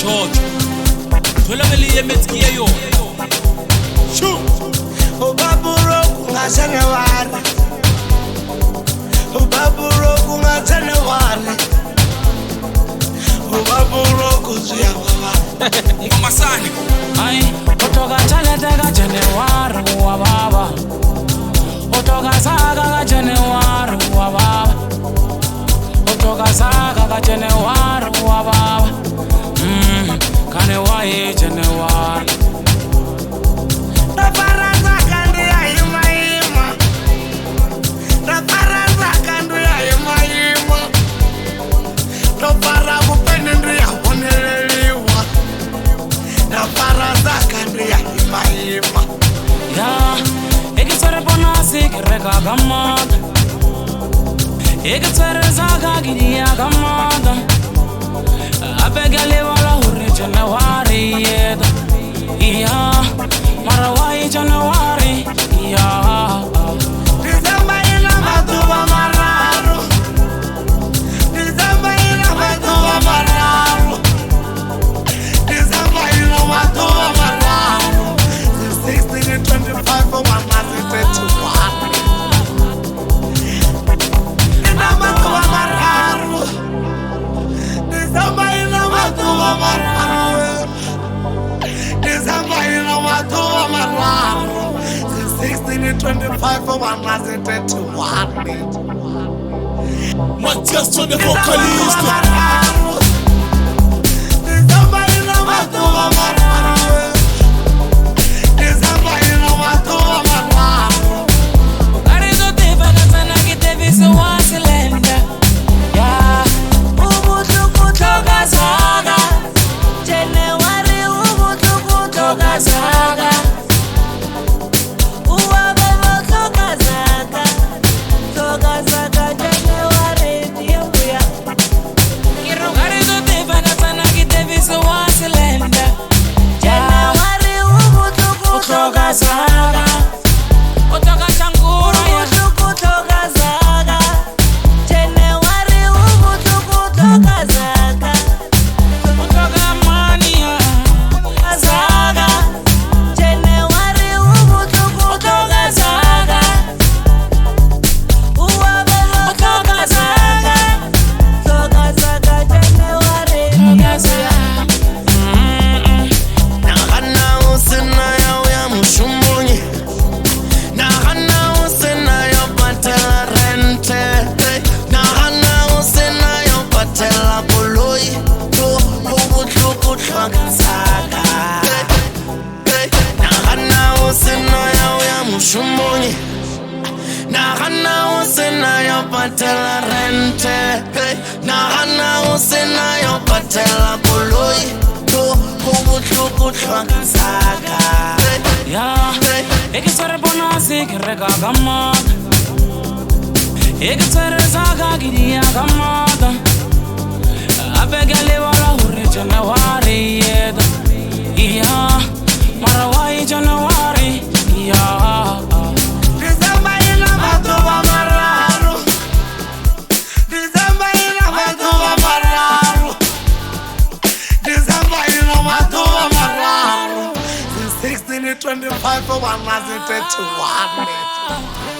Tšhotšho Thwelame le emetse ke ya yona. Ubaburoku nga January. Ubaburoku nga January. Ubaburoku zwi a vhavha. Ngomasane. Ai, o hloka tšhelete ka January wa baba. O hloka saka ka January wa baba. O hloka saka ka January wa baba. Kane wa ye January. Ndo fara zaka ndi ya ima ima. Ndo fara zaka ndi ya ima ima. Ndo fara vhupeni ndi ya vhoneleliwa. Ndo fara zaka ndi ya ima ima. Ya, e ke tshwere bonase ke reka ka maatla. E ke tshwere zaka ke di ya ka maatla. Gape ke a lebala gore January e tla. Ya, mara why January? Ya. December ina maḓuvha mararu. December ina maḓuvha mararu. December ina maḓuvha mararu. Dzi 16, 25 wana dzi 31. Ina maḓuvha mararu. December ina maḓuvha mararu. December ina maḓuvha mararu. Dzi 16, 25 wana dzi 31. Matias the vocalist. December ina maḓuvha mararu. December ina maḓuvha mararu. Ka re tlo tefa ka tsena ke tefise wa cylinder. Ya, o bohloko hloka saka. January o bohloko Hloka saka. O wa beba hloka zaka. Hloka zaka January ndiyo buya. Ke re ka re tlo tefa ka tsena ke tefise wa cylinder. Ya, January o bohloko o hloka saka. O hloka tšhankura ya. bohloko hloka zaka. January o bohloko hloka zaka. O hloka money ya. Zaka. January o bohloko O hloka saka. O wa beba O hloka saka. hloka zaka January Hloka saka. Nagana o sena ya ho ya moshomong. Nagana o sena yo patela rente. Nagana o sena yo patela koloi. Ho bohloko hloka saka. Nagana o sena ya ho ya moshomong. Nagana o sena yo patela rente. Nagana o sena yo patela koloi. Ho bohloko hloka saka. Ya, e ke tshwere bonase ke reka ka maatla. E ke tshwere zaka ke di ya ka maatla. Gape ke a lebala gore January e tla. Ya, mara why January? Ya. December ina maḓuvha mararu. December ina maḓuvha mararu. December ina maḓuvha mararu. Dzi 16, 25 wana dzi 31.